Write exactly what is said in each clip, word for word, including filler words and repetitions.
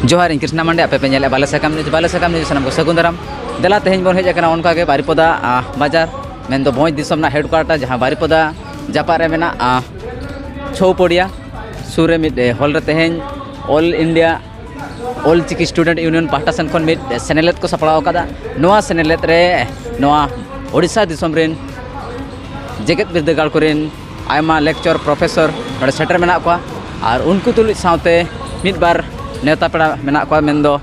ᱡᱚᱦᱟᱨ, ᱤᱧ ᱠᱨᱤᱥᱱᱟ ᱢᱟᱱᱰᱮ, ᱟᱯᱮ ᱯᱮ ᱧᱮᱞᱮᱫ ᱵᱟᱞᱮ ᱥᱟᱠᱟᱢ ᱱᱤᱭᱩᱡᱽ᱾ ᱵᱟᱞᱮ ᱥᱟᱠᱟᱢ ᱱᱤᱭᱩᱡᱽ ᱥᱟᱱᱟᱢ ᱠᱚ ᱥᱟᱹᱜᱩᱱ ᱫᱟᱨᱟᱢ᱾ ᱫᱮᱞᱟ, ᱛᱮᱦᱮᱧ ᱵᱚᱱ ᱦᱮᱡ ᱟᱠᱟᱱᱟ ᱚᱱᱠᱟ ᱜᱮ ᱵᱟᱨᱤᱯᱚᱫᱟ, ᱟ, ᱵᱟᱡᱟᱨ, ᱢᱮᱱᱫᱚ ᱵᱷᱚᱸᱡᱽ ᱫᱤᱥᱚᱢ ᱨᱮᱱᱟᱜ ᱦᱮᱰᱠᱩᱣᱟᱴᱟᱨ, ᱡᱟᱦᱟᱸ ᱵᱟᱨᱤᱯᱚᱫᱟ ᱡᱟᱯᱟᱜ ᱨᱮ ᱢᱮᱱᱟᱜ, ᱟ, ᱪᱷᱚᱣᱯᱚᱲᱤᱭᱟ ᱥᱩᱨ ᱨᱮ ᱢᱤᱫ, ᱮ, ᱦᱚᱞ ᱨᱮ ᱛᱮᱦᱮᱧ all India Ol Chiki student union ᱯᱟᱦᱴᱟ ᱥᱮᱱ ᱠᱷᱚᱱ ᱢᱤᱫ ᱥᱮᱱᱮᱞᱮᱫ ᱠᱚ ᱥᱟᱯᱲᱟᱣ ᱟᱠᱟᱫᱟ᱾ ᱱᱚᱣᱟ ᱥᱮᱱᱮᱞᱮᱫ ᱨᱮ ᱱᱚᱣᱟ ᱳᱰᱤᱥᱟ ᱫᱤᱥᱚᱢ ᱨᱮᱱ ᱡᱮᱜᱮᱛ ᱵᱤᱨᱫᱟᱹᱜᱟᱲ ᱠᱚᱨᱮᱱ ᱟᱭᱢᱟ ᱞᱮᱠᱪᱚᱨ ᱯᱨᱚᱯᱷᱮᱥᱚᱨ ᱱᱚᱰᱮ ᱥᱮᱴᱮᱨ ᱢᱮᱱᱟᱜ ᱠᱚᱣᱟ, ᱟᱨ ᱩᱱᱠᱩ ᱛᱩᱞᱩᱡ ᱥᱟᱶᱛᱮ ᱢᱤᱫ ᱵᱟᱨ ᱱᱮᱣᱛᱟ ᱯᱮᱲᱟ ᱢᱮᱱᱟᱜ ᱠᱚᱣᱟ, ᱢᱮᱱᱫᱚ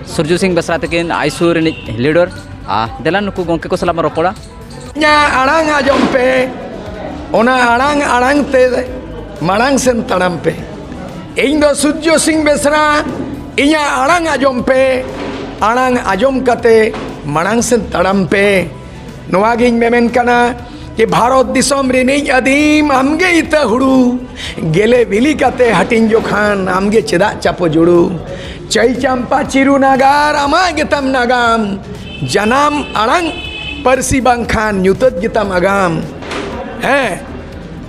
ᱥᱩᱨᱡᱩ ᱥᱤᱝ ᱵᱮᱥᱨᱟ ᱛᱟᱹᱠᱤᱱ, ᱟᱭᱥᱩ ᱨᱤᱱᱤᱡ ᱞᱤᱰᱟᱨ᱾ ᱟᱨ ᱫᱮᱞᱟ, ᱱᱩᱠᱩ ᱜᱚᱢᱠᱮ ᱠᱚ ᱥᱟᱞᱟᱜ ᱵᱚᱱ ᱨᱚᱯᱚᱲᱟ᱾ ᱤᱧᱟᱹᱜ ᱟᱲᱟᱝ ᱟᱸᱡᱚᱢ ᱯᱮ, ᱚᱱᱟ ᱟᱲᱟᱝ ᱟᱲᱟᱝ ᱛᱮ ᱢᱟᱲᱟᱝ ᱥᱮᱱ ᱛᱟᱲᱟᱢ ᱯᱮ᱾ ᱤᱧ ᱫᱚ ᱥᱩᱨᱡᱚ ᱥᱤᱝ ᱵᱮᱥᱨᱟ, ᱤᱧᱟᱹᱜ ᱟᱲᱟᱝ ᱟᱸᱡᱚᱢ ᱯᱮ, ᱟᱲᱟᱝ ᱟᱸᱡᱚᱢ ᱠᱟᱛᱮ ᱢᱟᱲᱟᱝ ᱥᱮᱱ ᱛᱟᱲᱟᱢ ᱯᱮ᱾ ᱱᱚᱣᱟ ᱜᱤᱧ ᱢᱮᱢᱮᱱ ᱠᱟᱱᱟ ᱡᱮ ᱵᱷᱟᱨᱚᱛ ᱫᱤᱥᱚᱢ ᱨᱤᱱᱤᱡ ᱟᱹᱫᱤᱢ ᱟᱢᱜᱮ ᱤᱛᱟᱹ ᱦᱩᱲᱩ, ᱜᱮᱞᱮ ᱵᱤᱞᱤ ᱠᱟᱛᱮ ᱦᱟᱹᱴᱤᱧ ᱡᱚᱠᱷᱟᱱ ᱟᱢᱜᱮ ᱪᱮᱫᱟᱜ ᱪᱟᱯᱚ ᱡᱩᱲᱩ? ᱪᱟᱹᱭ ᱪᱟᱢᱯᱟ ᱪᱤᱨᱩ ᱱᱟᱜᱟᱨ ᱟᱢᱟᱜ ᱜᱮᱛᱟᱢ ᱱᱟᱜᱟᱢ, ᱡᱟᱱᱟᱢ ᱟᱲᱟᱝ ᱯᱟᱹᱨᱥᱤ ᱵᱟᱝᱠᱷᱟᱱ ᱧᱩᱛᱟᱹᱛ ᱜᱮᱛᱟᱢ ᱟᱜᱟᱢ᱾ ᱦᱮᱸ,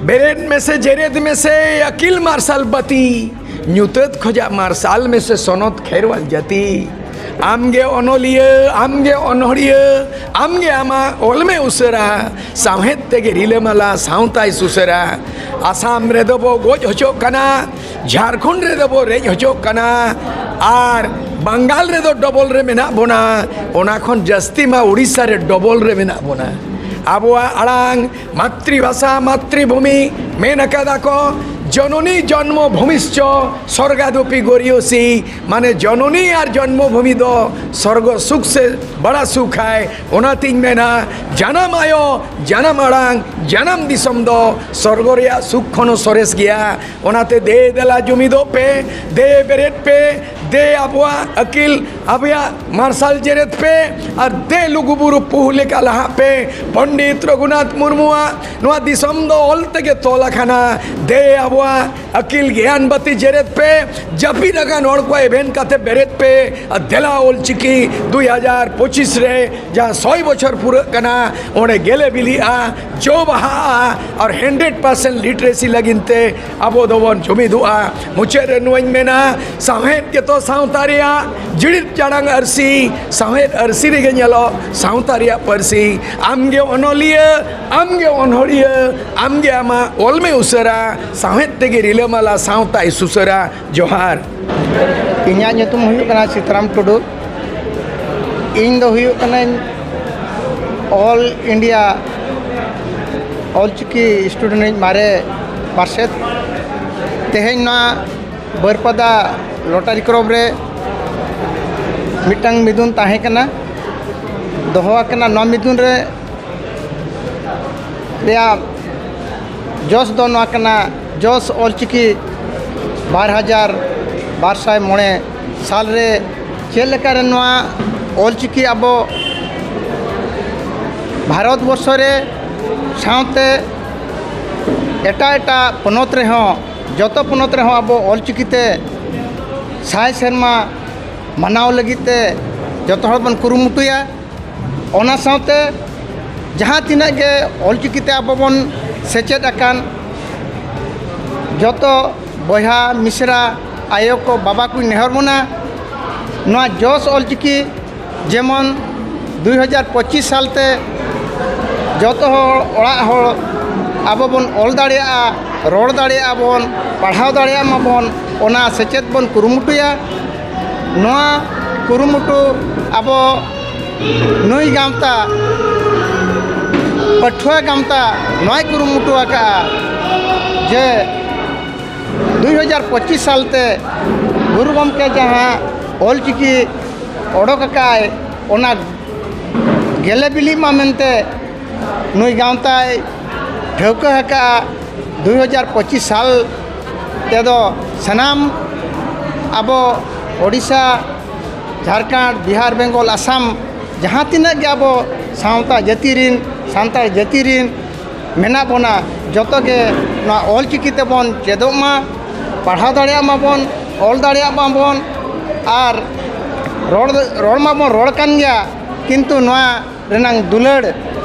ᱵᱮᱨᱮᱫ ᱢᱮᱥᱮ, ᱡᱮᱨᱮᱫ ᱢᱮᱥᱮ, ᱟᱹᱠᱤᱞ ᱢᱟᱨᱥᱟᱞ ᱵᱟᱹᱛᱤ, ᱧᱩᱛᱟᱹᱛ ᱠᱷᱚᱡᱟᱜ ᱢᱟᱨᱥᱟᱞ ᱢᱮᱥᱮ, ᱥᱚᱱᱚᱛ ᱠᱷᱮᱨᱣᱟᱞ ᱡᱟᱹᱛᱤ᱾ ᱟᱢᱜᱮ ᱚᱱᱚᱞᱤᱭᱟᱹ, ᱟᱢᱜᱮ ᱚᱱᱚᱲᱦᱤᱭᱟᱹ, ᱟᱢᱜᱮ ᱟᱢᱟᱜ ᱚᱞ ᱢᱮ ᱩᱥᱟᱹᱨᱟ, ᱥᱟᱶᱦᱮᱫ ᱛᱮᱜᱮ ᱨᱤᱞᱟᱹᱢᱟᱞᱟ ᱥᱟᱶᱛᱟᱭ ᱥᱩᱥᱟᱹᱨᱟ᱾ ᱟᱥᱟᱢ ᱨᱮᱫᱚ ᱵᱚ ᱜᱚᱡ ᱦᱚᱪᱚᱜ ᱠᱟᱱᱟ, ᱡᱷᱟᱲᱠᱷᱚᱸᱰ ᱨᱮᱫᱚ ᱵᱚ ᱨᱮᱡ ᱦᱚᱪᱚᱜ ᱠᱟᱱᱟ, ᱟᱨ ᱵᱟᱝᱜᱟᱞ ᱨᱮᱫᱚ ᱰᱚᱵᱚᱞ ᱨᱮ ᱢᱮᱱᱟᱜ ᱵᱚᱱᱟ, ᱚᱱᱟ ᱠᱷᱚᱱ ᱡᱟᱹᱥᱛᱤ ᱢᱟ ᱩᱲᱤᱥᱥᱟ ᱨᱮ ᱰᱚᱵᱚᱞ ᱨᱮ ᱢᱮᱱᱟᱜ ᱵᱚᱱᱟ᱾ ᱟᱵᱚᱣᱟᱜ ᱟᱲᱟᱝ, ᱢᱟᱛᱨᱤᱵᱷᱟᱥᱟ, ᱢᱟᱛᱨᱤᱵᱷᱩᱢᱤ, ᱢᱮᱱ ᱟᱠᱟᱫᱟ ᱠᱚ, ᱡᱚᱱᱚᱱᱤ ᱡᱚᱱᱢᱚ ᱵᱷᱩᱢᱤᱥᱪᱚ ᱥᱚᱨᱜᱟᱫᱚᱯᱤ ᱜᱚᱨᱤᱭᱚᱥᱤ, ᱢᱟᱱᱮ ᱡᱚᱱᱚᱱᱤ ᱟᱨ ᱡᱚᱱᱢᱚ ᱵᱷᱩᱢᱤ ᱫᱚ ᱥᱚᱨᱜᱚ ᱥᱩᱠ ᱥᱮ ᱵᱟᱲᱟ ᱥᱩᱠᱷᱟᱭ᱾ ᱚᱱᱟᱛᱤᱧ ᱢᱮᱱᱟ, ᱡᱟᱱᱟᱢ ᱟᱭᱳ, ᱡᱟᱱᱟᱢ ᱟᱲᱟᱝ, ᱡᱟᱱᱟᱢ ᱫᱤᱥᱚᱢ ᱫᱚ ᱥᱚᱨᱜᱚ ᱨᱮᱭᱟᱜ ᱥᱩᱠ ᱠᱷᱚᱱ ᱦᱚᱸ ᱥᱚᱨᱮᱥ ᱜᱮᱭᱟ᱾ ᱚᱱᱟᱛᱮ ᱫᱮ ᱫᱮᱞᱟ ᱡᱩᱢᱤᱫᱚᱜ ᱯᱮ, ᱫᱮ ᱵᱮᱨᱮᱫ ᱯᱮ, ᱫᱮ ᱟᱵᱚᱣᱟᱜ ᱟᱹᱠᱤᱞ, ᱟᱵᱚᱣᱟᱜ ᱢᱟᱨᱥᱟᱞ ᱡᱮᱨᱮᱫ ᱯᱮ, ᱟᱨ ᱫᱮ ᱞᱩᱜᱩᱵᱩᱨᱩ ᱯᱩᱦ ᱞᱮᱠᱟ ᱞᱟᱦᱟᱜ ᱯᱮ᱾ ᱯᱚᱱᱰᱤᱛ ᱨᱚᱜᱷᱩᱱᱟᱛᱷ ᱢᱩᱨᱢᱩᱣᱟᱜ ᱱᱚᱣᱟ ᱫᱤᱥᱚᱢ ᱫᱚ ᱚᱞ ᱛᱮᱜᱮ ᱛᱚᱞ ᱟᱠᱟᱱᱟ᱾ ᱫᱮ ᱟᱵᱚ ᱟᱹᱠᱤᱞ ᱜᱮᱭᱟᱱ ᱵᱟᱹᱛᱤ ᱡᱮᱨᱮᱫ ᱯᱮ, ᱡᱟᱹᱯᱤᱫ ᱟᱠᱟᱱ ᱦᱚᱲ ᱠᱚ ᱮᱵᱷᱮᱱ ᱠᱟᱛᱮ ᱵᱮᱨᱮᱫ ᱯᱮ᱾ ᱟᱨ ᱫᱮᱞᱟ ᱚᱞᱪᱤᱠᱤ ᱫᱩᱭ ᱦᱟᱡᱟᱨ ᱯᱚᱸᱪᱤᱥ ᱨᱮ ᱡᱟᱦᱟᱸ ᱥᱚᱭ ᱵᱚᱪᱷᱚᱨ ᱯᱩᱨᱟᱹᱜ ᱠᱟᱱᱟ, ᱚᱸᱰᱮ ᱜᱮᱞᱮ ᱵᱤᱞᱤᱜᱼᱟ, ᱡᱚ ᱵᱟᱦᱟᱜᱼᱟ᱾ ᱟᱨ ᱦᱟᱱᱰᱨᱮᱰ ᱯᱟᱨᱥᱮᱱᱴ ᱞᱤᱴᱟᱨᱮᱥᱤ ᱞᱟᱹᱜᱤᱫ ᱛᱮ ᱟᱵᱚ ᱫᱚᱵᱚᱱ ᱡᱩᱢᱤᱫᱚᱜᱼᱟ᱾ ᱢᱩᱪᱟᱹᱫ ᱨᱮ ᱱᱚᱣᱟᱧ ᱢᱮᱱᱟ, ᱥᱟᱶᱦᱮᱫ ᱜᱮᱛᱚ ᱥᱟᱶᱛᱟ ᱨᱮᱭᱟᱜ ᱡᱤᱲᱤᱫ ᱡᱟᱲᱟᱝ ᱟᱹᱨᱥᱤ᱾ ᱥᱟᱶᱦᱮᱫ ᱟᱹᱨᱥᱤ ᱨᱮᱜᱮ ᱧᱮᱞᱚᱜ ᱥᱟᱶᱛᱟ ᱨᱮᱭᱟᱜ ᱯᱟᱹᱨᱥᱤ᱾ ᱟᱢᱜᱮ ᱚᱱᱚᱞᱤᱭᱟᱹ, ᱟᱢᱜᱮ ᱚᱱᱚᱲᱦᱤᱭᱟᱹ, ᱟᱢᱜᱮ ᱟᱢᱟᱜ ᱚᱞ ᱢᱮ ᱩᱥᱟᱹᱨᱟ, ᱥᱟᱶᱦᱮᱫ ᱛᱮᱜᱮ ᱨᱤᱞᱟᱹᱢᱟᱞᱟ ᱥᱟᱶᱛᱟᱭ ᱥᱩᱥᱟᱹᱨᱟ᱾ ᱡᱚᱦᱟᱨ᱾ ᱤᱧᱟᱹᱜ ᱧᱩᱛᱩᱢ ᱦᱩᱭᱩᱜ ᱠᱟᱱᱟ ᱥᱤᱛᱟᱨᱟᱢ ᱴᱩᱰᱩ᱾ ᱤᱧ ᱫᱚ ᱦᱩᱭᱩᱜ ᱠᱟᱹᱱᱟᱹᱧ ᱚᱞ ᱤᱱᱰᱤᱭᱟ ᱚᱞᱪᱤᱠᱤ ᱥᱴᱩᱰᱮᱱᱴ ᱨᱤᱱᱤᱡ ᱢᱟᱨᱮ ᱯᱟᱨᱥᱮᱛ᱾ ᱛᱮᱦᱮᱧ ᱱᱚᱣᱟ ᱵᱟᱹᱨᱯᱟᱫᱟ ᱞᱚᱴᱟᱨᱤ ᱠᱞᱟᱵᱽ ᱨᱮ ᱢᱤᱫᱴᱟᱝ ᱢᱤᱫᱩᱱ ᱛᱟᱦᱮᱸ ᱠᱟᱱᱟ, ᱫᱚᱦᱚ ᱟᱠᱟᱱᱟ᱾ ᱱᱚᱣᱟ ᱢᱤᱫᱩᱱ ᱨᱮ ᱨᱮᱭᱟᱜ ᱡᱚᱥ ᱫᱚ ᱱᱚᱣᱟ ᱠᱟᱱᱟ, ᱡᱚᱥ ᱚᱞᱪᱤᱠᱤ ᱵᱟᱨ ᱦᱟᱡᱟᱨ ᱵᱟᱨ ᱥᱟᱭ ᱢᱚᱬᱮ ᱥᱟᱞ ᱨᱮ ᱪᱮᱫ ᱞᱮᱠᱟᱨᱮ ᱱᱚᱣᱟ ᱚᱞᱪᱤᱠᱤ ᱟᱵᱚ ᱵᱷᱟᱨᱚᱛ ᱵᱚᱨᱥᱚ ᱨᱮ ᱥᱟᱶᱛᱮ ᱮᱴᱟᱜ ᱮᱴᱟᱜ ᱯᱚᱱᱚᱛ ᱨᱮᱦᱚᱸ, ᱡᱚᱛᱚ ᱯᱚᱱᱚᱛ ᱨᱮᱦᱚᱸ ᱟᱵᱚ ᱚᱞᱪᱤᱠᱤ ᱛᱮ ᱥᱟᱭ ᱥᱮᱨᱢᱟ ᱢᱟᱱᱟᱣ ᱞᱟᱹᱜᱤᱫ ᱛᱮ ᱡᱚᱛᱚ ᱦᱚᱲ ᱵᱚᱱ ᱠᱩᱨᱩᱢᱩᱴᱩᱭᱟ᱾ ᱚᱱᱟ ᱥᱟᱶᱛᱮ ᱡᱟᱦᱟᱸ ᱛᱤᱱᱟᱹᱜ ᱜᱮ ᱚᱞᱪᱤᱠᱤ ᱛᱮ ᱟᱵᱚ ᱵᱚᱱ ᱥᱮᱪᱮᱫ ᱟᱠᱟᱱ ᱡᱚᱛᱚ ᱵᱚᱭᱦᱟ ᱢᱤᱥᱨᱟ, ᱟᱭᱳ ᱠᱚ, ᱵᱟᱵᱟ ᱠᱚᱧ ᱱᱮᱦᱚᱨ ᱵᱚᱱᱟ, ᱱᱚᱣᱟ ᱡᱚᱥ ᱚᱞᱪᱤᱠᱤ ᱡᱮᱢᱚᱱ ᱫᱩᱭ ᱦᱟᱡᱟᱨ ᱯᱚᱸᱪᱤᱥ ᱥᱟᱞ ᱛᱮ ᱡᱚᱛᱚ ᱦᱚᱲ, ᱚᱲᱟᱜ ᱦᱚᱲ, ᱟᱵᱚ ᱵᱚᱱ ᱚᱞ ᱫᱟᱲᱮᱭᱟᱜᱼᱟ, ᱨᱚᱲ ᱫᱟᱲᱮᱭᱟᱜᱼᱟ ᱵᱚᱱ, ᱯᱟᱲᱦᱟᱣ ᱫᱟᱲᱮᱭᱟᱜ ᱢᱟᱵᱚᱱ, ᱚᱱᱟ ᱥᱮᱪᱮᱫ ᱵᱚᱱ ᱠᱩᱨᱩᱢᱩᱴᱩᱭᱟ᱾ ᱱᱚᱣᱟ ᱠᱩᱨᱩᱢᱩᱴᱩ ᱟᱵᱚ ᱱᱩᱭ ᱜᱟᱶᱛᱟ, ᱯᱟᱹᱴᱷᱩᱣᱟᱹ ᱜᱟᱶᱛᱟ ᱱᱚᱣᱟᱭ ᱠᱩᱨᱩᱢᱩᱴᱩ ᱟᱠᱟᱫᱼᱟ ᱡᱮ ᱫᱩᱭ ᱦᱟᱡᱟᱨ ᱯᱚᱸᱪᱤᱥ ᱥᱟᱞ ᱛᱮ ᱜᱩᱨᱩ ᱜᱚᱢᱠᱮ ᱡᱟᱦᱟᱸ ᱚᱞᱪᱤᱠᱤ ᱚᱰᱚᱠ ᱟᱠᱟᱫᱼᱟᱭ, ᱚᱱᱟ ᱜᱮᱞᱮ ᱵᱤᱞᱤᱜ ᱢᱟ ᱢᱮᱱᱛᱮ ᱱᱩᱭ ᱜᱟᱶᱛᱟᱭ ᱴᱷᱟᱹᱣᱠᱟᱹ ᱟᱠᱟᱫᱼᱟ᱾ ᱫᱩᱭ ᱦᱟᱡᱟᱨ ᱯᱚᱸᱪᱤᱥ ᱥᱟᱞ ᱛᱮᱫᱚ ᱥᱟᱱᱟᱢ ᱟᱵᱚ ᱳᱰᱤᱥᱟ, ᱡᱷᱟᱲᱠᱷᱚᱸᱰ, ᱵᱤᱦᱟᱨ, ᱵᱮᱝᱜᱚᱞ, ᱟᱥᱟᱢ, ᱡᱟᱦᱟᱸ ᱛᱤᱱᱟᱹᱜ ᱜᱮ ᱟᱵᱚ ᱥᱟᱶᱛᱟ ᱡᱟᱹᱛᱤ ᱨᱤᱱ, ᱥᱟᱱᱛᱟᱲ ᱡᱟᱹᱛᱤ ᱨᱤᱱ ᱢᱮᱱᱟᱜ ᱵᱚᱱᱟ, ᱡᱚᱛᱚ ᱜᱮ ᱱᱚᱣᱟ ᱚᱞ ᱪᱤᱠᱤ ᱛᱮᱵᱚᱱ ᱪᱮᱫᱚᱜ ᱢᱟ, ᱯᱟᱲᱦᱟᱣ ᱫᱟᱲᱮᱭᱟᱜ ᱢᱟᱵᱚᱱ, ᱚᱞ ᱫᱟᱲᱮᱭᱟᱜ ᱢᱟᱵᱚᱱ, ᱟᱨ ᱨᱚᱲ, ᱨᱚᱲ ᱢᱟᱵᱚᱱ ᱨᱚᱲ ᱠᱟᱱ ᱜᱮᱭᱟ, ᱠᱤᱱᱛᱩ ᱱᱚᱣᱟ ᱨᱮᱱᱟᱝ ᱫᱩᱞᱟᱹᱲ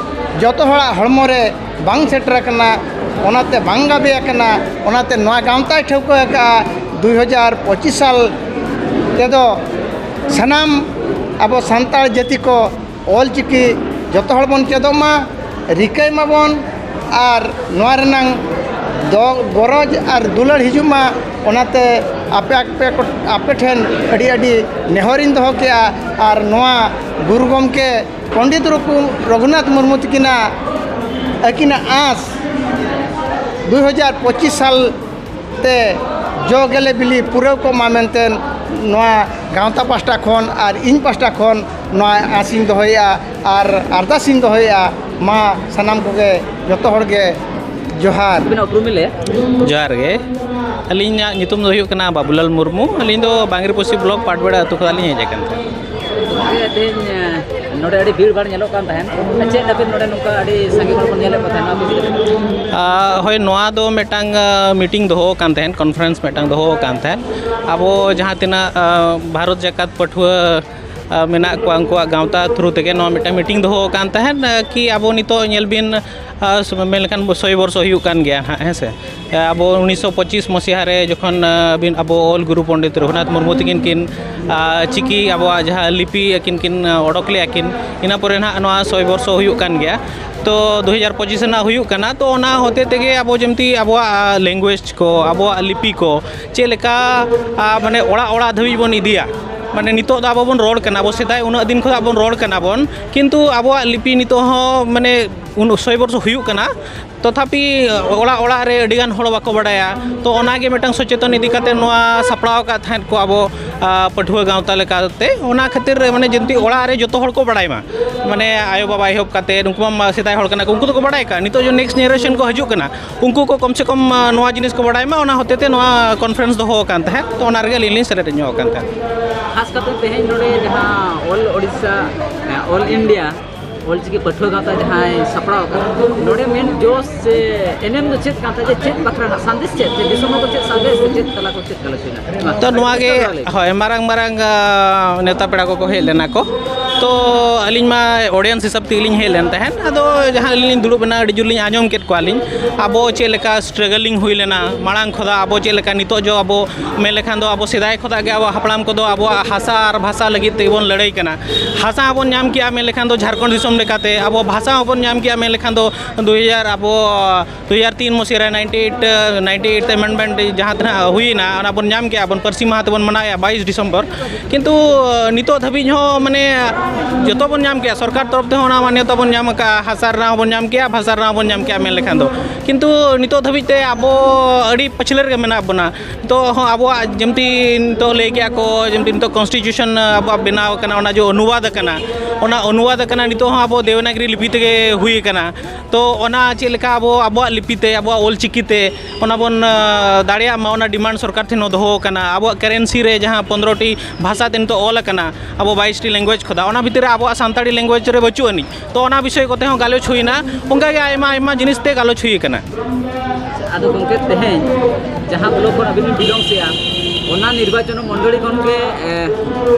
ᱡᱚᱛᱚ ᱦᱚᱲᱟᱜ ᱦᱚᱲᱢᱚ ᱨᱮ ᱵᱟᱝ ᱥᱮᱴᱮᱨ ᱟᱠᱟᱱᱟ, ᱚᱱᱟᱛᱮ ᱵᱟᱝ ᱜᱟᱵᱮ ᱟᱠᱟᱱᱟ᱾ ᱚᱱᱟᱛᱮ ᱱᱚᱣᱟ ᱜᱟᱶᱛᱟᱭ ᱴᱷᱟᱹᱣᱠᱟᱹ ᱟᱠᱟᱫᱼᱟ, ᱫᱩᱭ ᱦᱟᱡᱟᱨ ᱯᱚᱸᱪᱤᱥ ᱥᱟᱞ ᱛᱮᱫᱚ ᱥᱟᱱᱟᱢ ᱟᱵᱚ ᱥᱟᱱᱛᱟᱲ ᱡᱟᱹᱛᱤ ᱠᱚ ᱚᱞ ᱪᱤᱠᱤ ᱡᱚᱛᱚ ᱦᱚᱲ ᱵᱚᱱ ᱪᱮᱫᱚᱜ ᱢᱟ, ᱨᱤᱠᱟᱹᱭ ᱢᱟᱵᱚᱱ, ᱟᱨ ᱱᱚᱣᱟ ᱨᱮᱱᱟᱝ ᱫᱚ ᱜᱚᱨᱚᱡᱽ ᱟᱨ ᱫᱩᱞᱟᱹᱲ ᱦᱤᱡᱩᱜ ᱢᱟ᱾ ᱚᱱᱟᱛᱮ ᱟᱯᱮ, ᱟᱯᱮ ᱠᱚ, ᱟᱯᱮ ᱴᱷᱮᱱ ᱟᱹᱰᱤ, ᱟᱹᱰᱤ ᱱᱮᱦᱚᱨᱤᱧ ᱫᱚᱦᱚ ᱠᱮᱜᱼᱟ᱾ ᱟᱨ ᱱᱚᱣᱟ ᱜᱩᱨᱩ ᱜᱚᱢᱠᱮ ᱯᱚᱱᱰᱤᱛ ᱨᱚᱜᱷᱩ-, ᱨᱚᱜᱷᱩᱱᱟᱛᱷ ᱢᱩᱨᱢᱩ ᱛᱟᱹᱠᱤᱱᱟᱜ, ᱟᱹᱠᱤᱱᱟᱜ ᱟᱸᱥ ᱫᱩᱭ ᱦᱟᱡᱟᱨ ᱯᱚᱸᱪᱤᱥ ᱥᱟᱞ ᱛᱮ ᱡᱚ ᱜᱮᱞᱮ ᱵᱤᱞᱤ ᱯᱩᱨᱟᱹᱣ ᱠᱚᱜ ᱢᱟ ᱢᱮᱱᱛᱮ ᱱᱚᱣᱟ ᱜᱟᱶᱛᱟ ᱯᱟᱥᱴᱟ ᱠᱷᱚᱱ ᱟᱨ ᱤᱧ ᱯᱟᱥᱴᱟ ᱠᱷᱚᱱ ᱱᱚᱣᱟ ᱟᱸᱥᱤᱧ ᱫᱚᱦᱚᱭᱮᱫᱼᱟ ᱟᱨ ᱟᱨᱫᱟᱥᱤᱧ ᱫᱚᱦᱚᱭᱮᱫᱼᱟ᱾ ᱢᱟ ᱥᱟᱱᱟᱢ ᱠᱚᱜᱮ, ᱡᱚᱛᱚ ᱦᱚᱲ ᱜᱮ ᱡᱚᱦᱟᱨ᱾ ᱟᱹᱵᱤᱱᱟᱜ ᱩᱯᱨᱩᱢ ᱵᱤᱱ ᱞᱟᱹᱭᱟ? ᱡᱚᱦᱟᱨ ᱜᱮ᱾ ᱟᱹᱞᱤᱧᱟᱜ ᱧᱩᱛᱩᱢ ᱫᱚ ᱦᱩᱭᱩᱜ ᱠᱟᱱᱟ ᱵᱟᱵᱩᱞᱟᱞ ᱢᱩᱨᱢᱩ᱾ ᱟᱹᱞᱤᱧ ᱫᱚ ᱵᱟᱝᱨᱤᱯᱚᱥᱤ ᱵᱞᱚᱠ ᱯᱟᱴᱵᱮᱲᱟ ᱟᱹᱛᱩ ᱠᱷᱚᱱᱟᱜ ᱞᱤᱧ ᱦᱮᱡ ᱟᱠᱟᱱ ᱛᱟᱦᱮᱸᱫ᱾ ᱜᱚᱢᱠᱮ, ᱛᱮᱦᱮᱧ, ᱮ, ᱱᱚᱰᱮ ᱟᱹᱰᱤ ᱵᱷᱤᱲ ᱵᱷᱟᱲ ᱧᱮᱞᱚᱜ ᱠᱟᱱ ᱛᱟᱦᱮᱸᱫ᱾ ᱪᱮᱫ ᱞᱟᱹᱜᱤᱫ ᱱᱚᱰᱮ ᱱᱚᱝᱠᱟ ᱟᱹᱰᱤ ᱥᱟᱸᱜᱮ ᱦᱚᱲ ᱵᱚᱱ ᱧᱮᱞᱮᱫ ᱠᱚ ᱛᱟᱦᱮᱸᱫ, ᱱᱚᱣᱟ ᱠᱚ ᱤᱫᱤ ᱠᱟᱛᱮ? ᱟ, ᱦᱳᱭ, ᱱᱚᱣᱟ ᱫᱚ ᱢᱤᱫᱴᱟᱝ, ᱟ, ᱢᱤᱴᱤᱝ ᱫᱚᱦᱚ ᱟᱠᱟᱱ ᱛᱟᱦᱮᱸᱫ, ᱠᱚᱱᱯᱷᱟᱨᱮᱱᱥ ᱢᱤᱫᱴᱟᱝ ᱫᱚᱦᱚ ᱟᱠᱟᱱ ᱛᱟᱦᱮᱸᱫ᱾ ᱟᱵᱚ ᱡᱟᱦᱟᱸ ᱛᱤᱱᱟᱹᱜ, ᱟ, ᱵᱷᱟᱨᱚᱛ ᱡᱟᱠᱟᱛ ᱯᱟᱹᱴᱷᱩᱣᱟᱹ, ᱟ, ᱢᱮᱱᱟᱜ ᱠᱚᱣᱟ, ᱩᱱᱠᱩᱣᱟᱜ ᱜᱟᱶᱛᱟ ᱛᱷᱨᱩ ᱛᱮᱜᱮ ᱱᱚᱣᱟ ᱢᱤᱫᱴᱟᱝ ᱢᱤᱴᱤᱝ ᱫᱚᱦᱚ ᱟᱠᱟᱱ ᱛᱟᱦᱮᱸᱫ, ᱟ, ᱠᱤ ᱟᱵᱚ ᱱᱤᱛᱚᱜ ᱧᱮᱞ ᱵᱤᱱ, ᱟ, ᱢᱮᱱ ᱞᱮᱠᱷᱟᱱ ᱥᱚᱭ ᱵᱚᱨᱥᱚ ᱦᱩᱭᱩᱜ ᱠᱟᱱ ᱜᱮᱭᱟ ᱱᱟᱦᱟᱜ, ᱦᱮᱸ ᱥᱮ᱾ ᱟᱵᱚ ᱩᱱᱤᱥᱥᱚ ᱯᱚᱸᱪᱤᱥ ᱢᱚᱥᱤᱦᱟ ᱨᱮ ᱡᱚᱠᱷᱚᱱ, ᱟᱹᱵᱤᱱ, ᱟᱵᱚ ᱚᱞ ᱜᱩᱨᱩ ᱯᱚᱱᱰᱤᱛ ᱨᱚᱜᱷᱩᱱᱟᱛᱷ ᱢᱩᱨᱢᱩ ᱛᱟᱹᱠᱤᱱ ᱠᱤᱱ, ᱟᱨ, ᱪᱤᱠᱤ ᱟᱵᱚᱣᱟᱜ ᱡᱟᱦᱟᱸ ᱞᱤᱯᱤ ᱟᱹᱠᱤᱱ ᱠᱤᱱ, ᱟᱨ, ᱚᱰᱚᱠ ᱞᱮᱫᱼᱟ ᱠᱤᱱ, ᱤᱱᱟᱹ ᱯᱚᱨᱮ ᱱᱟᱦᱟᱜ ᱱᱚᱣᱟ ᱥᱚᱭ ᱵᱚᱨᱥᱚ ᱦᱩᱭᱩᱜ ᱠᱟᱱ ᱜᱮᱭᱟ᱾ ᱛᱚ, ᱫᱩ ᱦᱟᱡᱟᱨ ᱯᱚᱸᱪᱤᱥ ᱨᱮᱱᱟᱜ ᱦᱩᱭᱩᱜ ᱠᱟᱱᱟ᱾ ᱛᱚ, ᱚᱱᱟ ᱦᱚᱛᱮ ᱛᱮᱜᱮ ᱟᱵᱚ ᱡᱮᱢᱛᱤ ᱟᱵᱚᱣᱟᱜ, ᱟᱨ, ᱞᱮᱝᱜᱩᱭᱮᱡᱽ ᱠᱚ, ᱟᱵᱚᱣᱟᱜ ᱞᱤᱯᱤ ᱠᱚ ᱪᱮᱫ ᱞᱮᱠᱟ, ᱟᱨ, ᱢᱟᱱᱮ ᱚᱲᱟᱜ ᱚᱲᱟᱜ ᱫᱷᱟᱹᱵᱤᱡ ᱵᱚᱱ ᱤᱫᱤᱭᱟ᱾ ᱢᱟᱱᱮ ᱱᱤᱛᱚᱜ ᱫᱚ ᱟᱵᱚ ᱵᱚᱱ ᱨᱚᱲ ᱠᱟᱱᱟ, ᱟᱵᱚ ᱥᱮᱫᱟᱭ ᱩᱱᱟᱹᱜ ᱫᱤᱱ ᱠᱷᱚᱱᱟᱜ ᱵᱚᱱ ᱨᱚᱲ ᱠᱟᱱᱟ ᱵᱚᱱ, ᱠᱤᱱᱛᱩ ᱟᱵᱚᱣᱟᱜ ᱞᱤᱯᱤ ᱱᱤᱛᱚᱜ ᱦᱚᱸ ᱢᱟᱱᱮ ᱩᱱ ᱥᱚᱭ ᱵᱚᱨᱥᱚ ᱦᱩᱭᱩᱜ ᱠᱟᱱᱟ᱾ ᱛᱚᱛᱷᱟᱯᱤ ᱚᱲᱟᱜ ᱚᱲᱟᱜ ᱨᱮ ᱟᱹᱰᱤᱜᱟᱱ ᱦᱚᱲ ᱵᱟᱠᱚ ᱵᱟᱲᱟᱭᱟ᱾ ᱛᱚ ᱚᱱᱟᱜᱮ ᱢᱤᱫᱴᱟᱝ ᱥᱚᱪᱮᱛᱚᱱ ᱤᱫᱤ ᱠᱟᱛᱮ ᱱᱚᱣᱟ ᱥᱟᱯᱲᱟᱣ ᱟᱠᱟᱫ ᱛᱟᱦᱮᱸᱫ ᱠᱚ ᱟᱵᱚ, ᱟ, ᱯᱟᱹᱴᱷᱩᱣᱟᱹ ᱜᱟᱶᱛᱟ ᱞᱮᱠᱟᱛᱮ᱾ ᱚᱱᱟ ᱠᱷᱟᱹᱛᱤᱨ ᱢᱟᱱᱮ ᱡᱟᱹᱱᱛᱤ ᱚᱲᱟᱜ ᱨᱮ ᱡᱚᱛᱚ ᱦᱚᱲ ᱠᱚ ᱵᱟᱲᱟᱭ ᱢᱟ, ᱢᱟᱱᱮ ᱟᱭᱳ ᱵᱟᱵᱟ ᱮᱦᱚᱵ ᱠᱟᱛᱮ ᱩᱱᱠᱩ ᱢᱟ ᱥᱮᱫᱟᱭ ᱦᱚᱲ ᱠᱟᱱᱟ ᱠᱚ, ᱩᱱᱠᱩ ᱫᱚᱠᱚ ᱵᱟᱲᱟᱭ ᱠᱟᱜᱼᱟ᱾ ᱱᱤᱛᱚᱜ ᱡᱮ ᱱᱮᱠᱥᱴ ᱡᱮᱱᱟᱨᱮᱥᱚᱱ ᱠᱚ ᱦᱤᱡᱩᱜ ᱠᱟᱱᱟ, ᱩᱱᱠᱩ ᱠᱚ ᱠᱚᱢ ᱥᱮ ᱠᱚᱢ, ᱟ, ᱱᱚᱣᱟ ᱡᱤᱱᱤᱥ ᱠᱚ ᱵᱟᱲᱟᱭ ᱢᱟ, ᱚᱱᱟ ᱦᱚᱛᱮ ᱛᱮ ᱱᱚᱣᱟ ᱠᱚᱱᱯᱷᱟᱨᱮᱱᱥ ᱫᱚᱦᱚ ᱟᱠᱟᱱ ᱛᱟᱦᱮᱸᱫ᱾ ᱛᱚ ᱚᱱᱟ ᱨᱮᱜᱮ ᱟᱹᱞᱤᱧ ᱞᱤᱧ ᱥᱮᱞᱮᱫ ᱧᱚᱜ ᱟᱠᱟᱱ ᱛᱟᱦᱮᱸᱫ᱾ ᱠᱷᱟᱥ ᱠᱟᱛᱮ ᱛᱮᱦᱮᱧ ᱱᱚᱰᱮ ᱡᱟᱦᱟᱸ ᱚᱞ ᱳᱰᱤᱥᱟ, ᱚᱞ ᱤᱱᱰᱤᱭᱟ ᱚᱞᱪᱤᱠᱤ ᱯᱟᱹᱴᱷᱩᱣᱟᱹ ᱜᱟᱶᱛᱟ ᱡᱟᱦᱟᱸᱭ ᱥᱟᱯᱲᱟᱣ ᱟᱠᱟᱫ, ᱱᱚᱰᱮ ᱢᱮᱱ ᱡᱚᱥ ᱥᱮ ᱮᱱᱮᱢ ᱫᱚ ᱪᱮᱫ ᱠᱟᱱ ᱛᱟᱭᱟ? ᱪᱮᱫ ᱵᱟᱠᱷᱨᱟ ᱨᱮᱱᱟᱜ ᱥᱟᱸᱫᱮᱥ ᱪᱮᱫ? ᱡᱮ ᱫᱤᱥᱚᱢ ᱦᱚᱲ ᱠᱚ ᱪᱮᱫ ᱥᱟᱸᱫᱮᱥ ᱥᱮ ᱪᱮᱫ ᱛᱟᱞᱟ ᱠᱚ, ᱪᱮᱫ ᱜᱟᱞᱚᱪ ᱦᱩᱭᱱᱟ? ᱛᱚ, ᱱᱚᱣᱟ ᱜᱮ, ᱦᱳᱭ, ᱢᱟᱨᱟᱝ ᱢᱟᱨᱟᱝ, ᱟ, ᱱᱮᱣᱛᱟ ᱯᱮᱲᱟ ᱠᱚᱠᱚ ᱦᱮᱡ ᱞᱮᱱᱟ ᱠᱚ᱾ ᱛᱚ, ᱟᱹᱞᱤᱧ ᱢᱟ audience ᱦᱤᱥᱟᱹᱵ ᱛᱮᱜᱮᱞᱤᱧ ᱦᱮᱡ ᱞᱮᱱ ᱛᱟᱦᱮᱸᱫ᱾ ᱟᱫᱚ ᱡᱟᱦᱟᱸ ᱟᱹᱞᱤᱧ ᱞᱤᱧ ᱫᱩᱲᱩᱵ ᱮᱱᱟ, ᱟᱹᱰᱤ ᱡᱳᱨ ᱞᱤᱧ ᱟᱸᱡᱚᱢ ᱠᱮᱫ ᱠᱚᱣᱟᱞᱤᱧ᱾ ᱟᱵᱚ ᱪᱮᱫ ᱞᱮᱠᱟ struggling ᱦᱩᱭ ᱞᱮᱱᱟ ᱢᱟᱲᱟᱝ ᱠᱷᱚᱱᱟᱜ, ᱟᱵᱚ ᱪᱮᱫ ᱞᱮᱠᱟ ᱱᱤᱛᱚᱜ ᱡᱚ ᱟᱵᱚ ᱢᱮᱱ ᱞᱮᱠᱷᱟᱱ ᱫᱚ ᱟᱵᱚ ᱥᱮᱫᱟᱭ ᱠᱷᱚᱱᱟᱜ ᱜᱮ ᱟᱵᱚ ᱦᱟᱯᱲᱟᱢ ᱠᱚᱫᱚ ᱟᱵᱚᱣᱟᱜ ᱦᱟᱥᱟ ᱟᱨ ᱵᱷᱟᱥᱟ ᱞᱟᱹᱜᱤᱫ ᱛᱮᱜᱮ ᱵᱚᱱ ᱞᱟᱹᱲᱦᱟᱹᱭ ᱠᱟᱱᱟ᱾ ᱦᱟᱥᱟ ᱦᱚᱸᱵᱚᱱ ᱧᱟᱢ ᱠᱮᱜᱼᱟ ᱢᱮᱱ ᱞᱮᱠᱷᱟᱱ ᱫᱚ ᱡᱷᱟᱲᱠᱷᱚᱸᱰ ᱫᱤᱥᱚᱢ ᱞᱮᱠᱟᱛᱮ, ᱟᱵᱚ ᱵᱷᱟᱥᱟ ᱦᱚᱸᱵᱚᱱ ᱧᱟᱢ ᱠᱮᱜᱼᱟ ᱢᱮᱱ ᱞᱮᱠᱷᱟᱱ ᱫᱚ ᱫᱩ ᱦᱟᱡᱟᱨ, ᱟᱵᱚ ᱫᱩ ᱦᱟᱡᱟᱨ ᱛᱤᱱ ᱢᱚᱥᱤᱦᱟ ᱨᱮ ninety eight, ninety eight amendment ᱡᱟᱦᱟᱸ ᱛᱤᱱᱟᱹᱜ ᱦᱩᱭᱮᱱᱟ, ᱚᱱᱟ ᱵᱚᱱ ᱧᱟᱢ ᱠᱮᱜᱼᱟ, ᱵᱚᱱ ᱯᱟᱹᱨᱥᱤ ᱢᱟᱦᱟ ᱛᱮᱵᱚᱱ ᱢᱟᱱᱟᱣᱮᱜᱼᱟ ᱵᱟᱭᱤᱥ ᱰᱤᱥᱮᱢᱵᱚᱨ᱾ ᱠᱤᱱᱛᱩ ᱱᱤᱛᱚᱜ ᱫᱷᱟᱹᱵᱤᱡ ᱦᱚᱸ ᱢᱟᱱᱮ ᱡᱚᱛᱚ ᱵᱚᱱ ᱧᱟᱢ ᱠᱮᱜᱼᱟ, ᱥᱚᱨᱠᱟᱨ ᱛᱚᱨᱚᱯ ᱛᱮᱦᱚᱸ ᱚᱱᱟ ᱢᱟᱱᱭᱚᱛᱟ ᱵᱚᱱ ᱧᱟᱢ ᱠᱟᱜᱼᱟ, ᱦᱟᱥᱟ ᱨᱮᱱᱟᱜ ᱦᱚᱸᱵᱚᱱ ᱧᱟᱢ ᱠᱮᱜᱼᱟ, ᱵᱷᱟᱥᱟ ᱨᱮᱱᱟᱜ ᱦᱚᱸᱵᱚᱱ ᱧᱟᱢ ᱠᱮᱜᱼᱟ ᱢᱮᱱ ᱞᱮᱠᱷᱟᱱ ᱫᱚ᱾ ᱠᱤᱱᱛᱩ ᱱᱤᱛᱚᱜ ᱫᱷᱟᱹᱵᱤᱡ ᱛᱮ ᱟᱵᱚ ᱟᱹᱰᱤ ᱯᱟᱹᱪᱷᱞᱟᱹ ᱨᱮᱜᱮ ᱢᱮᱱᱟᱜ ᱵᱚᱱᱟ᱾ ᱱᱤᱛᱚᱜ ᱦᱚᱸ ᱟᱵᱚᱣᱟᱜ ᱡᱮᱢᱛᱤ ᱱᱤᱛᱚᱜ ᱞᱟᱹᱭ ᱠᱮᱜᱼᱟ ᱠᱚ, ᱡᱮᱢᱛᱤ ᱱᱤᱛᱚᱜ constitution ᱟᱵᱚᱣᱟᱜ ᱵᱮᱱᱟᱣ ᱟᱠᱟᱱᱟ, ᱚᱱᱟ ᱡᱮ ᱚᱱᱩᱵᱟᱫ ᱟᱠᱟᱱᱟ, ᱚᱱᱟ ᱚᱱᱩᱵᱟᱫ ᱟᱠᱟᱱᱟ, ᱱᱤᱛᱚᱜ ᱦᱚᱸ ᱟᱵᱚ ᱫᱮᱵᱽᱱᱟᱜᱽᱨᱤ ᱞᱤᱯᱤ ᱛᱮᱜᱮ ᱦᱩᱭ ᱟᱠᱟᱱᱟ᱾ ᱛᱚ, ᱚᱱᱟ ᱪᱮᱫ ᱞᱮᱠᱟ ᱟᱵᱚ ᱟᱵᱚᱣᱟᱜ ᱞᱤᱯᱤ ᱛᱮ, ᱟᱵᱚᱣᱟᱜ ᱚᱞ ᱪᱤᱠᱤ ᱛᱮ ᱚᱱᱟ ᱵᱚᱱ, ᱟ, ᱫᱟᱲᱮᱭᱟᱜ ᱢᱟ, ᱚᱱᱟ demand ᱥᱚᱨᱠᱟᱨ ᱴᱷᱮᱱ ᱦᱚᱸ ᱫᱚᱦᱚ ᱟᱠᱟᱱᱟ᱾ ᱟᱵᱚᱣᱟᱜ currency ᱨᱮ ᱡᱟᱦᱟᱸ ᱯᱚᱱᱫᱽᱨᱚ ᱴᱤ ᱵᱷᱟᱥᱟ ᱛᱮ ᱱᱤᱛᱚᱜ ᱚᱞ ᱟᱠᱟᱱᱟ, ᱟᱵᱚ ᱵᱟᱭᱤᱥ ᱴᱤ language ᱠᱷᱚᱱᱟᱜ, ᱚᱱᱟ ᱵᱷᱤᱛᱤᱨ ᱨᱮ ᱟᱵᱚᱣᱟᱜ ᱥᱟᱱᱛᱟᱲᱤ language ᱨᱮ ᱵᱟᱹᱪᱩᱜ ᱟᱹᱱᱤᱡ᱾ ᱛᱚ, ᱚᱱᱟ ᱵᱤᱥᱚᱭ ᱠᱚᱛᱮ ᱦᱚᱸ ᱜᱟᱞᱚᱪ ᱦᱩᱭᱱᱟ, ᱚᱱᱠᱟ ᱜᱮ ᱟᱭᱢᱟ ᱟᱭᱢᱟ ᱡᱤᱱᱤᱥ ᱛᱮ ᱜᱟᱞᱚᱪ ᱦᱩᱭ ᱟᱠᱟᱱᱟ᱾ ᱟᱫᱚ ᱜᱚᱢᱠᱮ, ᱛᱮᱦᱮᱧ ᱡᱟᱦᱟᱸ block ᱠᱷᱚᱱ ᱟᱹᱵᱤᱱ ᱵᱤᱱ belong ᱮᱜᱼᱟ, ᱚᱱᱟ ᱱᱤᱨᱵᱟᱪᱚᱱ ᱢᱚᱱᱰᱚᱞᱤ ᱠᱷᱚᱱ ᱜᱮ, ᱮ,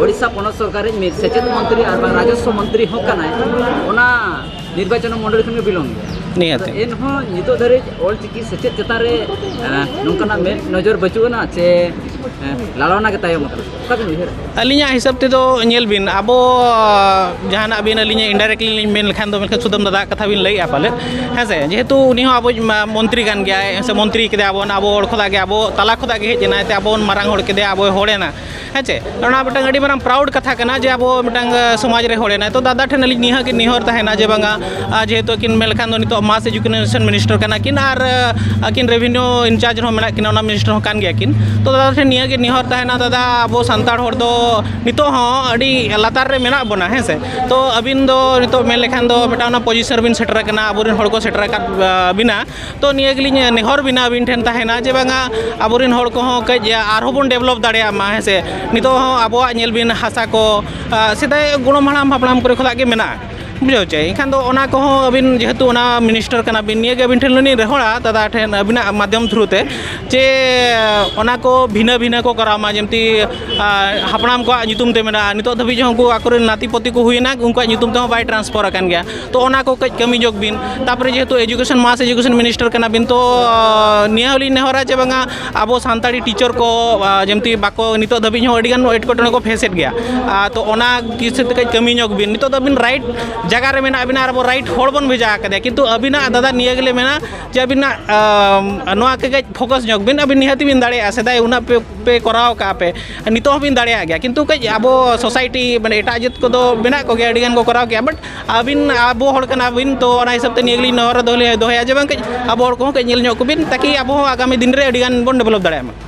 ᱳᱰᱤᱥᱟ ᱯᱚᱱᱚᱛ ᱥᱚᱨᱠᱟᱨ ᱨᱤᱡ ᱢᱤᱫ ᱥᱮᱪᱮᱫ ᱢᱚᱱᱛᱨᱤ ᱟᱨ ᱵᱟᱝ ᱨᱟᱡᱚᱥᱣᱚ ᱢᱚᱱᱛᱨᱤ ᱦᱚᱸ ᱠᱟᱱᱟᱭ, ᱚᱱᱟ ᱱᱤᱨᱵᱟᱪᱚᱱ ᱢᱚᱱᱰᱚᱞᱤ ᱠᱷᱚᱱ ᱜᱮ belong ᱮᱜᱼᱟ᱾ ᱱᱤᱦᱟᱹᱛ᱾ ᱟᱫᱚ ᱮᱱᱦᱚᱸ ᱱᱤᱛᱚᱜ ᱫᱷᱟᱹᱨᱤᱡ ᱚᱞ ᱪᱤᱠᱤ ᱥᱮᱪᱮᱫ ᱪᱮᱛᱟᱱ ᱨᱮ, ᱮ, ᱱᱚᱝᱠᱟᱱᱟᱜ ᱢᱮᱫ ᱱᱚᱡᱚᱨ ᱵᱟᱹᱪᱩᱜ ᱟᱱᱟ ᱪᱮ, ᱮ, ᱞᱟᱲᱟᱣᱱᱟ ᱜᱮ ᱛᱟᱭᱚᱢ ᱟᱠᱟᱱᱟ? ᱚᱠᱟ ᱵᱤᱱ ᱩᱭᱦᱟᱹᱨᱟ? ᱟᱹᱞᱤᱧᱟᱜ ᱦᱤᱥᱟᱹᱵ ᱛᱮᱫᱚ ᱧᱮᱞ ᱵᱤᱱ, ᱟᱵᱚ ᱡᱟᱦᱟᱱᱟᱜ ᱵᱤᱱ, ᱟᱹᱞᱤᱧ indirectly ᱞᱤᱧ ᱢᱮᱱ ᱞᱮᱠᱷᱟᱱ ᱫᱚ, ᱢᱮᱱᱠᱷᱟᱱ ᱥᱩᱫᱟᱢ ᱫᱟᱫᱟ ᱠᱟᱛᱷᱟ ᱵᱤᱱ ᱞᱟᱹᱭᱮᱜᱼᱟ ᱯᱟᱞᱮᱫ, ᱦᱮᱸ ᱥᱮ? ᱡᱮᱦᱮᱛᱩ ᱩᱱᱤ ᱦᱚᱸ ᱟᱵᱚᱭᱤᱡ ᱢᱟ-, ᱢᱚᱱᱛᱨᱤ ᱠᱟᱱ ᱜᱮᱭᱟᱭ, ᱥᱮ ᱢᱚᱱᱛᱨᱤ ᱠᱮᱫᱮᱭᱟ ᱵᱚᱱ, ᱟᱵᱚ ᱦᱚᱲ ᱠᱷᱚᱱᱟᱜ ᱜᱮ, ᱟᱵᱚ ᱛᱟᱞᱟ ᱠᱷᱚᱱᱟᱜ ᱜᱮ ᱦᱮᱡ ᱮᱱᱟᱭ, ᱛᱮ ᱟᱵᱚ ᱵᱚᱱ ᱢᱟᱨᱟᱝ ᱦᱚᱲ ᱠᱮᱫᱮᱭᱟ, ᱟᱵᱚᱭ ᱦᱚᱲᱮᱱᱟ, ᱦᱮᱸ ᱪᱮ? ᱚᱱᱟ ᱢᱤᱫᱴᱟᱝ ᱟᱹᱰᱤ ᱢᱟᱨᱟᱝ proud ᱠᱟᱛᱷᱟ ᱠᱟᱱᱟ ᱡᱮ ᱟᱵᱚ ᱢᱤᱫᱴᱟᱝ, ᱟ, ᱥᱚᱢᱟᱡᱽ ᱨᱮ ᱦᱚᱲᱮᱱᱟᱭ᱾ ᱛᱚ ᱫᱟᱫᱟ ᱴᱷᱮᱱ ᱟᱹᱞᱤᱧ ᱱᱤᱭᱟᱹ ᱜᱮ ᱱᱮᱦᱚᱨ ᱛᱟᱦᱮᱱᱟ ᱡᱮ ᱵᱟᱝᱟ, ᱟ, ᱡᱮᱦᱮᱛᱩ ᱟᱹᱠᱤᱱ ᱢᱮᱱ ᱞᱮᱠᱷᱟᱱ ᱫᱚ ᱱᱤᱛᱚᱜ mass education minister ᱠᱟᱱᱟ ᱠᱤᱱ ᱟᱨ, ᱟ, ᱟᱹᱠᱤᱱ revenue in-charge ᱨᱮᱦᱚᱸ ᱢᱮᱱᱟᱜ ᱠᱤᱱᱟ, ᱚᱱᱟ minister ᱦᱚᱸ ᱠᱟᱱ ᱜᱮᱭᱟ ᱠᱤᱱ᱾ ᱛᱚ ᱫᱟᱫᱟ ᱴᱷᱮᱱ ᱱᱤᱭᱟᱹ ᱜᱮ ᱱᱮᱦᱚᱨ ᱛᱟᱦᱮᱱᱟ, ᱫᱟᱫᱟ, ᱟᱵᱚ ᱥᱟᱱᱛᱟᱲ ᱦᱚᱲ ᱫᱚ ᱱᱤᱛᱚᱜ ᱦᱚᱸ ᱟᱹᱰᱤ ᱞᱟᱛᱟᱨ ᱨᱮ ᱢᱮᱱᱟᱜ ᱵᱚᱱᱟ, ᱦᱮᱸ ᱥᱮ? ᱛᱚ ᱟᱹᱵᱤᱱ ᱫᱚ ᱱᱤᱛᱚᱜ ᱢᱮᱱ ᱞᱮᱠᱷᱟᱱ ᱫᱚ ᱢᱤᱫᱴᱟᱝ ᱚᱱᱟ position ᱨᱮᱵᱤᱱ ᱥᱮᱴᱮᱨ ᱟᱠᱟᱱᱟ, ᱟᱵᱚᱨᱮᱱ ᱦᱚᱲ ᱠᱚ ᱥᱮᱴᱮᱨ ᱟᱠᱟᱫ, ᱟ, ᱵᱤᱱᱟ᱾ ᱛᱚ ᱱᱤᱭᱟᱹ ᱜᱮᱞᱤᱧ ᱱᱮᱦᱚᱨ ᱵᱤᱱᱟ ᱟᱹᱵᱤᱱ ᱴᱷᱮᱱ ᱛᱟᱦᱮᱱᱟ ᱡᱮ ᱵᱟᱝᱟ, ᱟᱵᱚᱨᱮᱱ ᱦᱚᱲ ᱠᱚᱦᱚᱸ ᱠᱟᱹᱡ ᱟᱨᱦᱚᱸ ᱵᱚᱱ develop ᱫᱟᱲᱮᱭᱟᱜ ᱢᱟ, ᱦᱮᱸ ᱥᱮ? ᱱᱤᱛᱚᱜ ᱦᱚᱸ ᱟᱵᱚᱣᱟᱜ ᱧᱮᱞ ᱵᱤᱱ ᱦᱟᱥᱟ ᱠᱚ, ᱟ, ᱥᱮᱫᱟᱭ ᱜᱚᱲᱚᱢ ᱦᱟᱲᱟᱢ ᱦᱟᱯᱲᱟᱢ ᱠᱚᱨᱮ ᱠᱷᱚᱱᱟᱜ ᱜᱮ ᱢᱮᱱᱟᱜᱼᱟ᱾ ᱵᱩᱡᱷᱟᱹᱣ ᱪᱮ? ᱮᱱᱠᱷᱟᱱ ᱫᱚ ᱚᱱᱟ ᱠᱚᱦᱚᱸ ᱟᱹᱵᱤᱱ ᱡᱮᱦᱮᱛᱩ ᱚᱱᱟ ᱢᱤᱱᱤᱥᱴᱟᱨ ᱠᱟᱱᱟ ᱵᱤᱱ, ᱱᱤᱭᱟᱹ ᱜᱮ ᱟᱹᱵᱤᱱ ᱴᱷᱮᱱ ᱞᱤᱧ ᱱᱮᱦᱚᱨᱟ ᱫᱟᱫᱟ ᱴᱷᱮᱱ, ᱟᱹᱵᱤᱱᱟᱜ ᱢᱟᱫᱽᱫᱷᱚᱢ ᱛᱷᱨᱩ ᱛᱮ, ᱡᱮ ᱚᱱᱟ ᱠᱚ ᱵᱷᱤᱱᱟᱹ ᱵᱷᱤᱱᱟᱹ ᱠᱚ ᱠᱚᱨᱟᱣ ᱢᱟ᱾ ᱡᱮᱢᱛᱤ, ᱟᱨ ᱦᱟᱯᱲᱟᱢ ᱠᱚᱣᱟᱜ ᱧᱩᱛᱩᱢ ᱛᱮ ᱢᱮᱱᱟᱜᱼᱟ, ᱱᱤᱛᱚᱜ ᱫᱷᱟᱹᱵᱤᱡ ᱦᱚᱸ ᱩᱱᱠᱩ ᱟᱠᱚᱨᱮᱱ ᱱᱟᱹᱛᱤ ᱯᱚᱛᱤ ᱠᱚ ᱦᱩᱭᱮᱱᱟ, ᱩᱱᱠᱩᱣᱟᱜ ᱧᱩᱛᱩᱢ ᱛᱮᱦᱚᱸ ᱵᱟᱭ ᱴᱨᱟᱱᱥᱯᱷᱟᱨ ᱟᱠᱟᱱ ᱜᱮᱭᱟ᱾ ᱛᱚ ᱚᱱᱟ ᱠᱚ ᱠᱟᱹᱡ ᱠᱟᱹᱢᱤ ᱧᱚᱜ ᱵᱤᱱ᱾ ᱛᱟᱯᱚᱨᱮ ᱡᱮᱦᱮᱛᱩ ᱮᱡᱩᱠᱮᱥᱚᱱ, ᱢᱟᱥ ᱮᱡᱩᱠᱮᱥᱚᱱ ᱢᱤᱱᱤᱥᱴᱟᱨ ᱠᱟᱱᱟ ᱵᱤᱱ, ᱛᱚ ᱱᱤᱭᱟᱹ ᱦᱚᱸᱞᱤᱧ ᱱᱮᱦᱚᱨᱟ ᱡᱮ ᱵᱟᱝᱟ, ᱟᱵᱚ ᱥᱟᱱᱛᱟᱲᱤ ᱴᱤᱪᱟᱨ ᱠᱚ, ᱡᱮᱢᱛᱤ ᱵᱟᱠᱚ, ᱱᱤᱛᱚᱜ ᱫᱷᱟᱹᱵᱤᱡ ᱦᱚᱸ ᱟᱹᱰᱤᱜᱟᱱ ᱮᱴᱠᱮᱴᱚᱬᱮ ᱠᱚ ᱯᱷᱮᱥᱮᱫ ᱜᱮᱭᱟ᱾ ᱛᱚ ᱚᱱᱟ ᱠᱤᱪᱷᱩ ᱛᱮ ᱠᱟᱹᱡ ᱠᱟᱹᱢᱤ ᱧᱚᱜ ᱵᱤᱱ᱾ ᱱᱤᱛᱚᱜ ᱫᱚ ᱟᱹᱵᱤᱱ ᱨᱟᱭᱤᱴ ᱡᱟᱭᱜᱟ ᱨᱮ ᱢᱮᱱᱟᱜ ᱵᱤᱱᱟ ᱟᱨ ᱟᱵᱚ ᱨᱟᱭᱤᱴ ᱦᱚᱲ ᱵᱚᱱ ᱵᱷᱮᱡᱟ ᱟᱠᱟᱫᱮᱭᱟ, ᱠᱤᱱᱛᱩ ᱟᱹᱵᱤᱱᱟᱜ ᱫᱟᱫᱟ ᱱᱤᱭᱟᱹ ᱜᱮᱞᱮ ᱢᱮᱱᱟ ᱡᱮ ᱟᱹᱵᱤᱱᱟᱜ, ᱟᱢ, ᱱᱚᱣᱟ ᱠᱚ ᱠᱟᱹᱡ ᱯᱷᱳᱠᱟᱥ ᱧᱚᱜ ᱵᱤᱱ᱾ ᱟᱹᱵᱤᱱ ᱱᱤᱦᱟᱹᱛᱤ ᱵᱤᱱ ᱫᱟᱲᱮᱭᱟᱜᱼᱟ, ᱥᱮᱫᱟᱭ ᱩᱱᱟᱹᱜ ᱯᱮ, ᱯᱮ ᱠᱚᱨᱟᱣ ᱠᱟᱜᱼᱟ ᱯᱮ, ᱱᱤᱛᱚᱜ ᱦᱚᱸᱵᱤᱱ ᱫᱟᱲᱮᱭᱟᱜ ᱜᱮᱭᱟ, ᱠᱤᱱᱛᱩ ᱠᱟᱹᱡ ᱟᱵᱚ ᱥᱳᱥᱟᱭᱴᱤ ᱢᱟᱱᱮ ᱮᱴᱟᱜ ᱡᱟᱹᱛ ᱠᱚᱫᱚ ᱢᱮᱱᱟᱜ ᱠᱚᱜᱮᱭᱟ, ᱟᱹᱰᱤᱜᱟᱱ ᱠᱚ ᱠᱚᱨᱟᱣ ᱠᱮᱜᱼᱟ, ᱵᱟᱴ ᱟᱹᱵᱤᱱ ᱟᱵᱚ ᱦᱚᱲ ᱠᱟᱱᱟ ᱵᱤᱱ, ᱛᱚ ᱚᱱᱟ ᱦᱤᱥᱟᱹᱵ ᱛᱮ ᱱᱤᱭᱟᱹ ᱜᱮᱞᱤᱧ ᱱᱮᱦᱚᱨ ᱫᱚᱦᱚᱭᱟ ᱡᱮ ᱵᱟᱝ ᱠᱟᱹᱡ ᱟᱵᱚ ᱦᱚᱲ ᱠᱚᱦᱚᱸ ᱠᱟᱹᱡ ᱧᱮᱞ ᱧᱚᱜ ᱠᱚᱵᱤᱱ, ᱛᱟᱠᱤ ᱟᱵᱚ ᱦᱚᱸ ᱟᱜᱟᱢᱤ ᱫᱤᱱ ᱨᱮ ᱟᱹᱰᱤᱜᱟᱱ ᱵᱚᱱ ᱰᱮᱵᱷᱞᱚᱯ ᱫᱟᱲᱮᱭᱟᱜ ᱢᱟ᱾